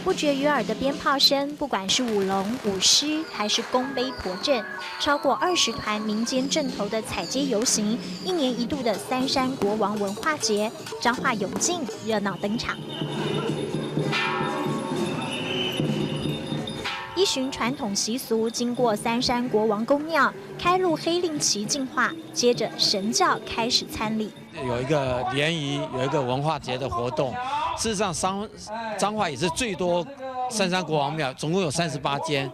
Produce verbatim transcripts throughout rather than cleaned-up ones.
不绝于耳的鞭炮声，不管是舞龙、舞狮，还是公杯驸阵，超过二十团民间阵头的踩街游行，一年一度的三山国王文化节，彰化永靖热闹登场。依循传统习俗，经过三山国王公庙、开路黑令旗净化，接着神轿开始参礼。 有一个联谊，有一个文化节的活动。事实上，彰彰化也是最多三山国王庙，总共有三十八间。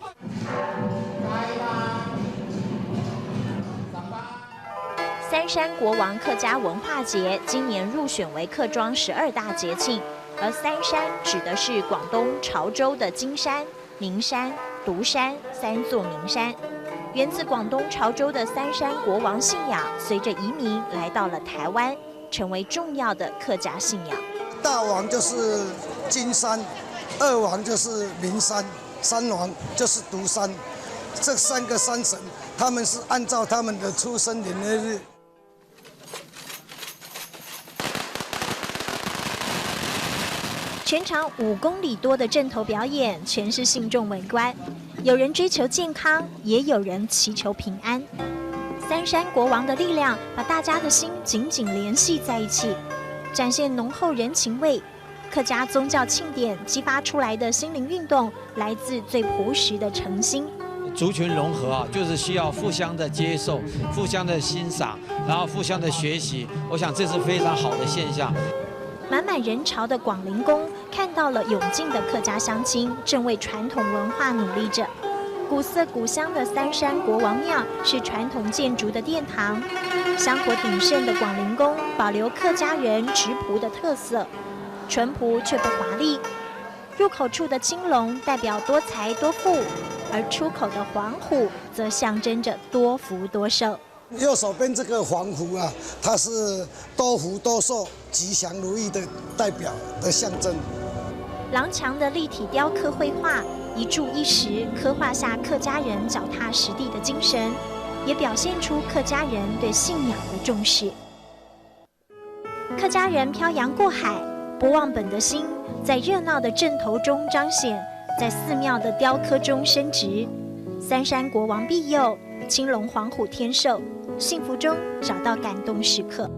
三山国王客家文化节今年入选为客庄十二大节庆，而三山指的是广东潮州的金山、 名山、独山三座名山。源自广东潮州的三山国王信仰，随着移民来到了台湾，成为重要的客家信仰。大王就是金山，二王就是名山，三王就是独山。这三个山神，他们是按照他们的出生年月日。 全长五公里多的阵头表演，全是信众围观。有人追求健康，也有人祈求平安。三山国王的力量把大家的心紧紧联系在一起，展现浓厚人情味。客家宗教庆典激发出来的心灵运动，来自最朴实的诚心。族群融合啊，就是需要互相的接受、互相的欣赏，然后互相的学习。我想这是非常好的现象。满满人潮的广陵宫看到了涌进的客家乡亲，正为传统文化努力着。古色古香的三山国王庙是传统建筑的殿堂，香火鼎盛的广陵宫保留客家人质朴的特色，淳朴却不华丽。入口处的青龙代表多财多富，而出口的黄虎则象征着多福多寿。 右手边这个黄虎啊，它是多福多寿、吉祥如意的代表的象征。廊墙的立体雕刻绘画，一柱一石，刻画下客家人脚踏实地的精神，也表现出客家人对信仰的重视。客家人漂洋过海，不忘本的心，在热闹的阵头中彰显，在寺庙的雕刻中升值。三山国王庇佑， 青龙黄虎添寿，幸福中找到感动时刻。